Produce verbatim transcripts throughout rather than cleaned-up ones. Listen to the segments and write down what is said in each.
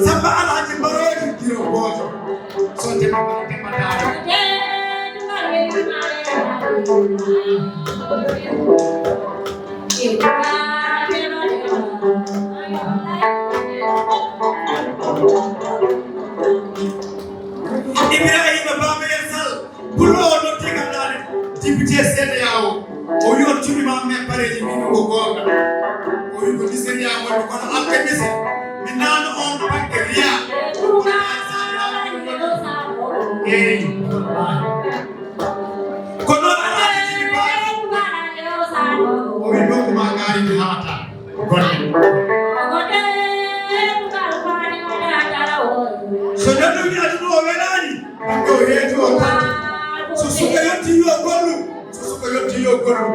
Samba Alhaji Mbarooji Giro Boojo. So Demba Mbaye Demba Daara. Ibrahima Baba Yel Sall. Pullo o noddi kam naane, député C E D E A O. O wi on cuɓi ma men pareeji, min ko goonga. O wi ko Nigeria wonɓe kono alkamisi. Mi naano on baŋnge riya. Eey. Ko noon alaaji jiɗi baasi. O wi donc ma ngaari mi haɓata. Golle. So neɗɗo wi aduna o welaani, ɓiɗɗo o heejo o tati. So suka yonti yo gollu, so suka yonti yo gollu.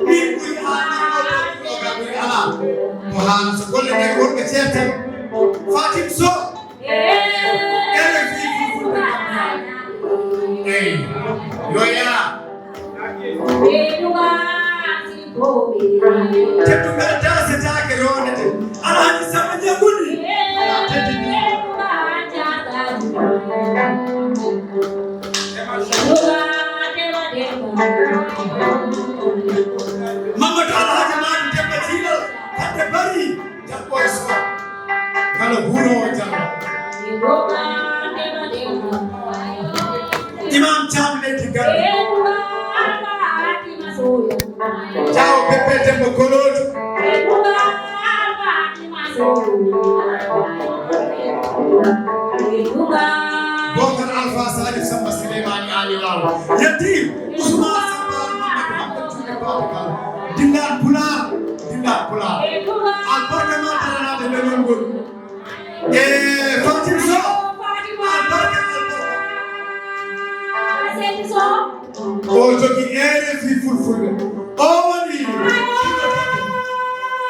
Min ɓuri haala, ɓuri alaa. Ko haala so golle nayi wonɓe ceerten. Fatim Sow. Eey, yo yaa. Teddungal daasetaake roonete. Alhaji Samba Ñaguni. Teddini. Mamadou Alhaji Madi Demba Jiilal. Hande bari. Jabbo e suka. Kala huuroowo janngo. Imam Thiam leydi Gambie. Jaawo Bébé Demba Kolooji. Bokar Alpha Salif Samba Souleymani Ali Law. Yetti Ousmane Samba Mamadou Abdou Touré Babacar. Dillaan Pulaar. Dillaan Pulaar. Albarka ma daranaade leñol ngol. E Fatim Sow. Albarka, albarka. O jogi R F I Fulfulde. O woni.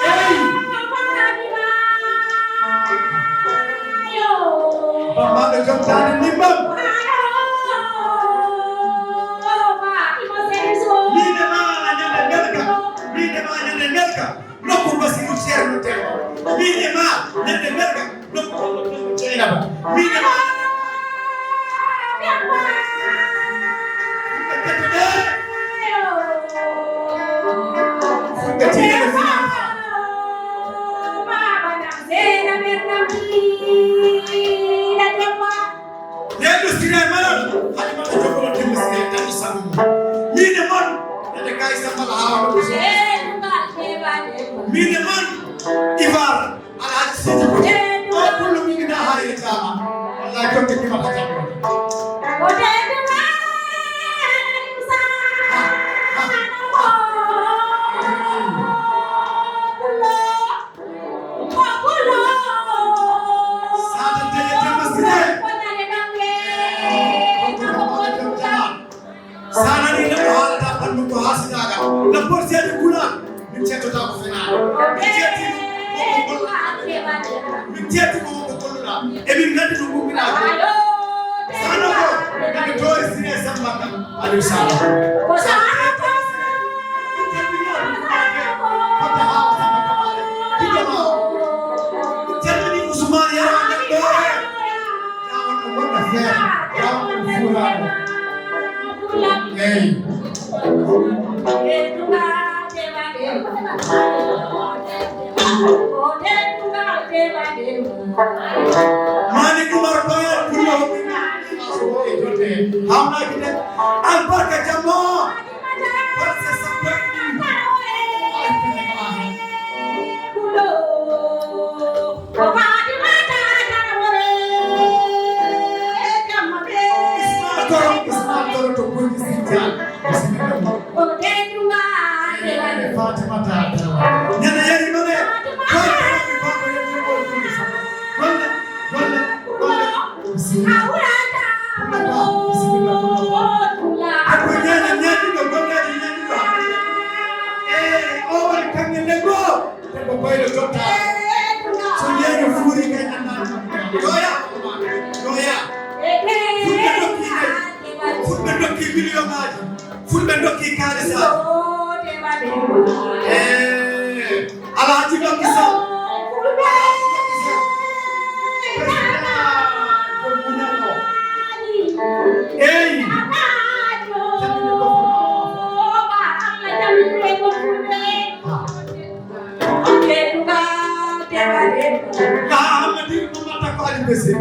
Eyi. Bambaɗo jom taade ndimbam. Miin e ma ñande belka. Miin e ma ñande belka. Nokku Basiru Ceerno Demba. Miin e ma, ñande belka, nokku Ceynaba. Miin e ma. Nden ɗo sira e malal, Halimata Jogono Demba Sira e Tanti Sabu. Miin e mon, ede kay Sambal Hawa. Miin e mon, Ibar, Alhaji Sidi Bouti. O pullo mi ina hari tama. Wallahi, kon ke kima ka jam. Sata Deye Demba Sire. Sa nani neɗɗo haalata ɓanndu ko haasidaagal. No portier de kula. Min cettota ko fenaande. Min cetti ko ko golluɗa. Min cetti ko ko golluɗa. E min nganndi to gummiɗa ko. Sano ko nande toori Sire Samba kam. Aliou Sall. Ko Samba ko. Fota haa Samba Kamara. Diga ma. Calmini Ousmane Yara Nder Doore. Yaa on no wonda feere. Yaa on no fuuraano. Eyi. Malik Oumar Bayal Pullo. Hawnaaki de. Albarka jamma. Barka sappo e ɗiɗi. Isma Koro, Isma Koro to Bondi Sindian. Bisimilla. Fatimata Darawa. Ñande yari mane. Fatima. Golle, golle, golle. Bisimilla. Bisimilla. Abou Ñaña ñañi ɗo. Pese.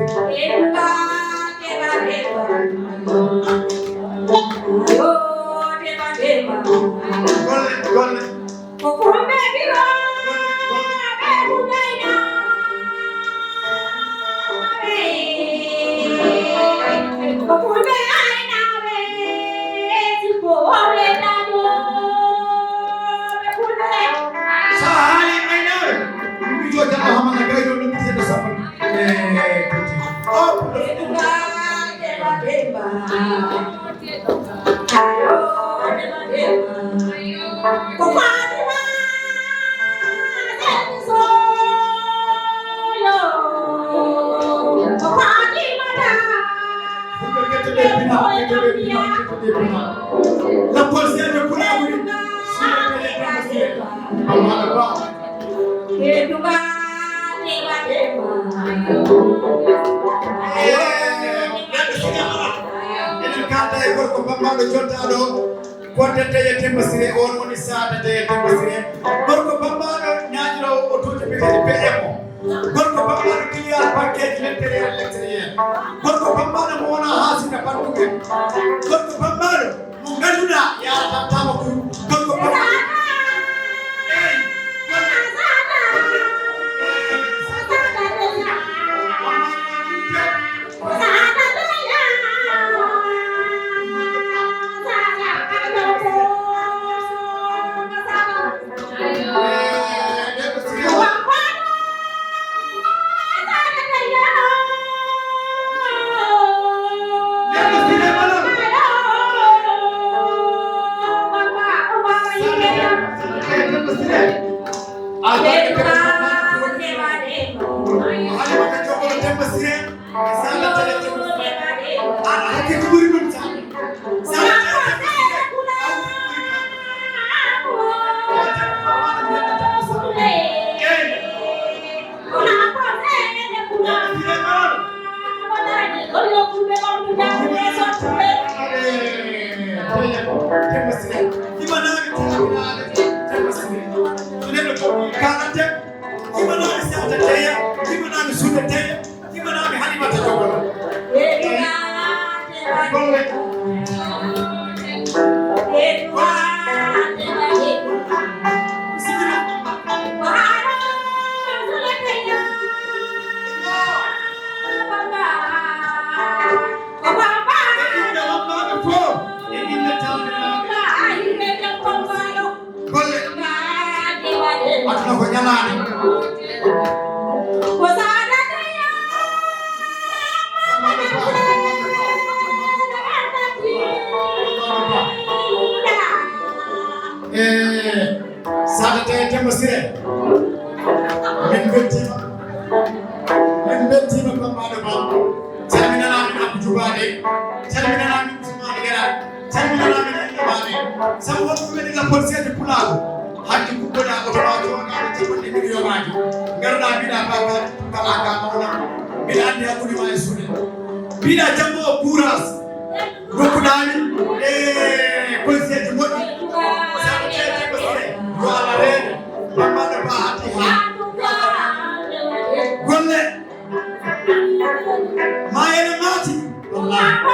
Golle, golle. Sa haali aynaaɓe, ɗum ɓijo Jallo Hamana Gaydo, noddi seeɗa sappo. Eh, oh, Lappol seeɗa pulaagu ni. Suuɗa tele tama siye. Amana ba. Enen kalda e gorko bambaɗo jottaaɗo. Kodda Teye Demba Siré, on woni Saada Teye Demba Siré. Gorko bambaɗo ñaaƴiroowo otooji biyeteeɗi P M O. Gorko bambaɗo client banqueeji l'intérieur et l'extérieur. Gorko bambaɗo mo wona haasida banndum en. Gorko bambaɗo mo ngannduɗaa yaarata tama ko gorko bambaɗo. Eyi, gorko. Imanami Sata Teya, Imanami Suuta Teya, Imanami Halimata Jogola. Golle. Golle. Aduna ko ñalaande. Eh, Saada Teye Demba Siré. Min mbeltiima. Min mbeltiima, Bambaɗo Ba. Calminanaa min Abdou Diouf Ba de. Calminanaa min Ousmane Guéra. Calminanaa min Innde Maami. Sabu wonɓe ɓe ɗiɗa policier de pulaagu. Hannde kuɓɓoɗaa oto ma jooɗaaɗo capanɗe millionaaji. Ngaruɗaa mbiɗa baba kala ka mawna. Mbiɗa anndi hakkunde ma e suuɗe. Mbiɗa janngo o courage. Rokkuɗaa mi e policier ji moƴƴi. Sabu ceede ko sire. Yo Allah reene. Bambaɗo Ba hatti ha. Golle. Ma ene maati. Wallahi.